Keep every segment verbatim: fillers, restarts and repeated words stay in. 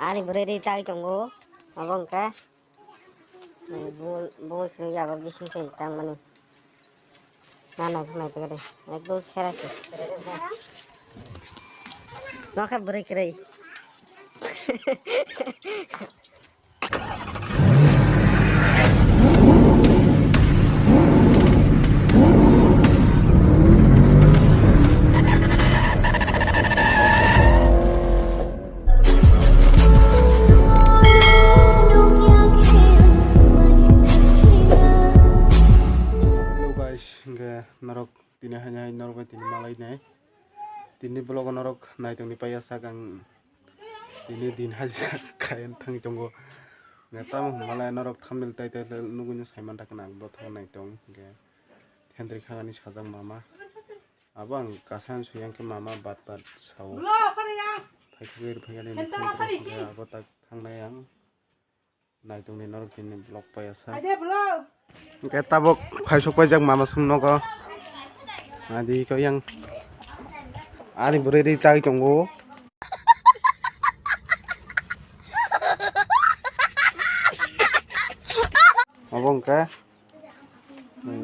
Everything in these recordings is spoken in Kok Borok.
Ani bwrwi ri tagwi tongo, abo wngkha, eh, bol, bol simi ya abo bising tei tangmani. Na nai thung nai pegade, ekdom sera se. Nokha bwrwi kwrwi. Hello guys, hingke norok tini hai hai norok bai tini malai nai. Tini vlog o norok nai tongni paiya sak ang. Tini din hajira khayan thang tongo. Nga tamo hwnmalai norok thumbnail title nugui no saiman ta khna ang bo thang nai tong. Hingke thendri khangani sajak mama. Abo ang kasan suyang khe mama bat bat sao. Phaikhe rwphai ani thendri abo tak thangnai ang. Naitung ni norok tini vlog paiya sa. Hingke tabuk phaisok paijak mama song nogo. Adi ko yang ani bwrwi ri tagwi tongo. Obo hingke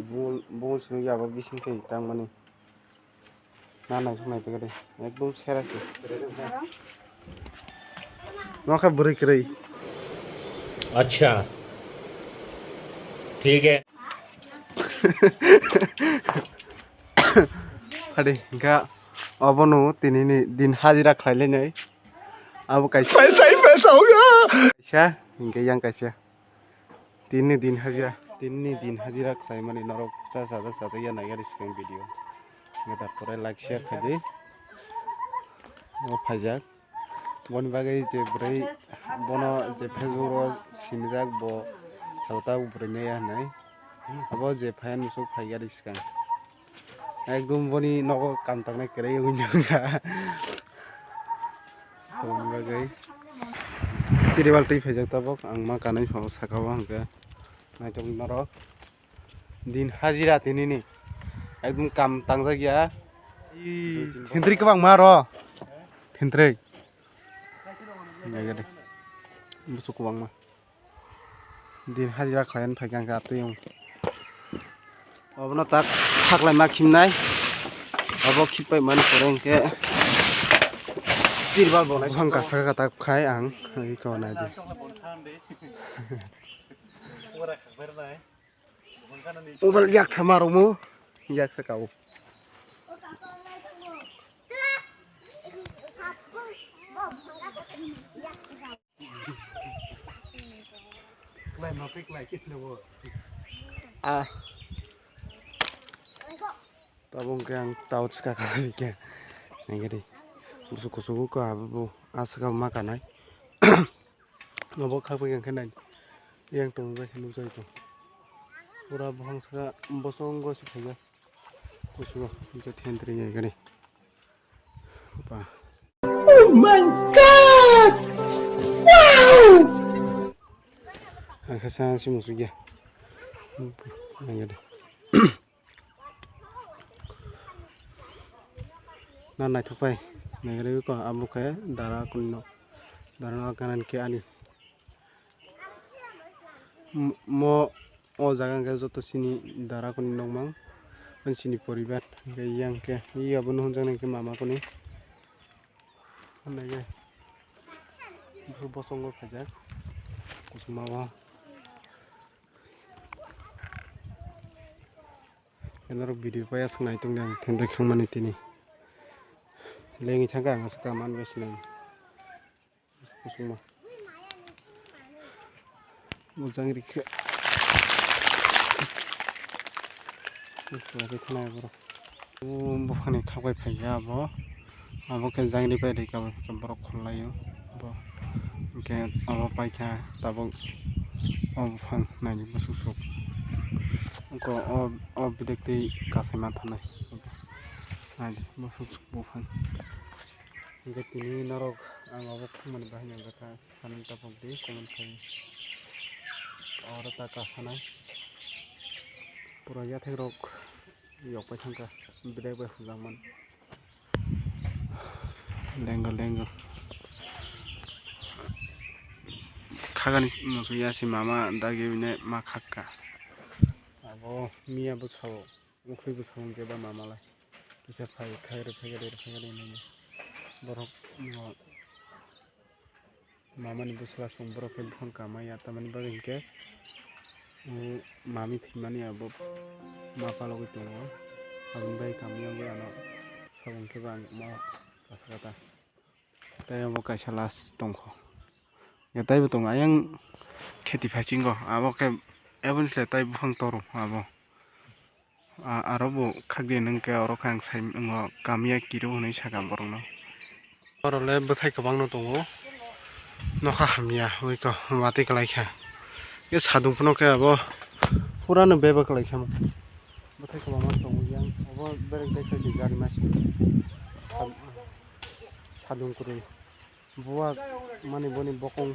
bol, bol sini ya abo bising tei tangmani. Na nai thung nai pegade. Ekdom sera se. Nokha bwrwi kwrwi. Acha. Thik hai. Phade, hingkha obono tinini din hajira khlailai nai. Abo kaisa. Paisa hi paisa hoga. Kaisa, hingke yang kaisa. Tinni din hajira, tinni din hajira khlaimani norok cha sajak sajak ya naiya ri swkang video. Neta pore like share khaidi. O phaijak. Boni bagwi je bwrwi bono je Facebook o sinijak bo sabo ta bwrwi naiya hinwi. Abo je phaiya nuchuk phaiya ri swkang. Ekdom boni nogo kam tangnai kwrwi wngya wngkha. Aboni bagwi tribal twi phaijak tabuk ang ma kanwi phango saka o hwnkhe naitugwi norok din hajira tinini ekdom kam tangjak ya. Thentri kwbangma aro thentri. Naiya de. Buchuk kwbangma. Din hajira khlaina phaikha hwnkhe atwi wng. Obono tak thaklai ma khimnai. Obo khippai mani pore hwnkhe tirbal bo nai. Bwsang kathaka tak khai ang iko nai di. Mobile yak sama rokmo yak sa kau. Ah. Tabuk hwnkhe ang tao chwka kha hwnkhe. Naikhe di. Busu kuchugo kha abo bo. Ah, saka ma kanai. Abo kha bai hwnkhe nai. Yang tong bai khe nukjagwi tong. Pura buphang saka bosongo se phaijak. Kuchugo hwnkhe thentri naikhe di. Ba. Oh my God! Wow! Ang khe sa si musuk ya. Ang de. Na naithok pai. Nai ko abo khe dara kunno. Dara no kanan khe ani. M-, mo o jaga hwnkhe joto chini dara kuni nokmang, ani chini poribar hwnkhe yang khe, yang khe abono hwnjaknai hwnkhe mama kuni. Hwnbai khe bosongo khaijak, kuchuma o. Norok video pai aswk nai tongdi ang thentwi khangmani tini. Lengwi thangkha ang aswk kaman bai sinai. Kusuma. Mojang rikhe. Kusuma rikhe nai borok. O buphangni khakbai phaiya abo. Abo khe jangri bai rikha bai khe borok khollaio. Bo hwnkhe abo paikha tabuk o buphang naidi bwswk swk. Oko o, o bidek twi kasaima thanai. Naidi bwswk swk buphang. Hingke tini norok ang obo khumani bahai nang kha sanani tapok di comment khai. Oro ta kasanai. Pura yathek rok yok pai thangkha. Bedek bai hujak man. Lengo lengo. khagani muchungya se mama dagi bini ma khakka. Abo miya bwsao, ukhwi bwsao hwnkhe ba mama lai. Kisa phai khagari phagari phagari hinwi borok no mamani bwsla song borok khe buphang kamaya tamani bagwi hinkhe, mm, mami thwimani abo ma palogwi tongo. Aboni bagwi kamiyungwi ano sabong khe bo ang ma kasakata. Tei obo kaisa last tongkho. Ya taibo tongo ayang kheti phaisingo. Abo khe eboni se tai buphang toro abo. A, aro bo khakdi nung khe oro khe ang sai wngo kamiya kiru hwnwi sakha borokno. Oro le bwthai kwbangno tongo. Nokha hamya ui kha watwi kwlai kha. Khe sadung phano khe abo purano bebak kwlai kha. Bwthai kwbangma tongo yang. Obo bereng tei khe se jari masa. Sad-, sadung kwrwi. Buwak mani boni bokong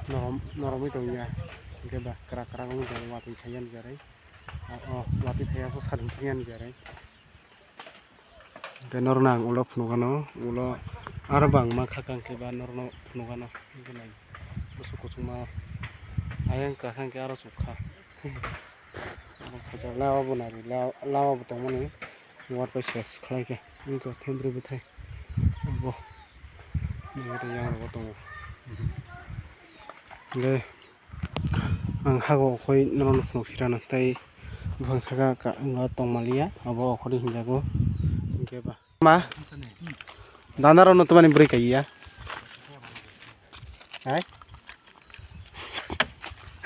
norom, noromwi tongya. Hwnkhe ba kwrak kwrak wngwi tongo watwi thaiya ni jarai. O, o, watwi thaiya khe sadung thaiya ni jarai. Hwnkhe norokno ang ulo phunukgano, ulo aro bangma kha kang khe ba norokno phunukgano. Hwnkhe nai bwswk kuchukma ayang kwkhwrang khe aro chukha. Abo khaisa lawa bo nari, lawa, lawa bo tongmani. Watwi ses khlai khe wngkha thentwrwi bwthai. Abo nini yang rogo tongo. Le ang hago okhoi norokno phunuk sirano tei buphang saka ka wngma tongmaliya abo okhorni hinjago. Hwnkhe ba ma danarokno twmani bwrwi kaiya. Hai.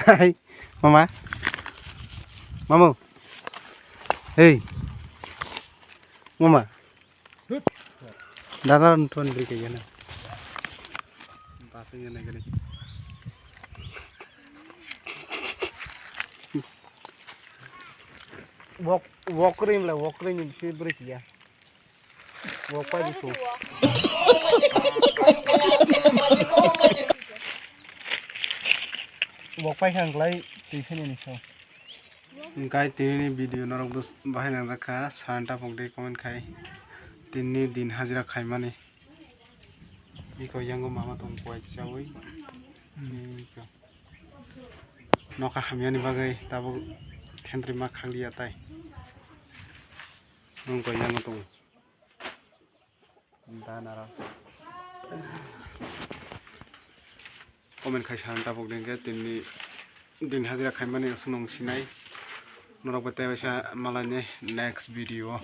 Hai. Mama. Mamu. Hey. Mama. Dada nonton beri kaya na. Bahasa yang naik ni. Walk, walk ring lah, walk ring ini sih beri kaya. Walk pai itu. Walk pai hang lai, tiffin ini so. Hwnkhe tinini video norok bus-, bahai nangjak kha, saran tapok de comment khai. Tinini din hajira khaimani. Iko yango mama tong kuai chawi. Iko. Nokha hamyani bagwi tabuk thentwrwi ma khakliya tai. Wngkha yango tongo. Danaro. Comment khai san tabuk dengke tini din hajira khaimani aswk nung sinai. Norok bo tei waisa malai ni next video.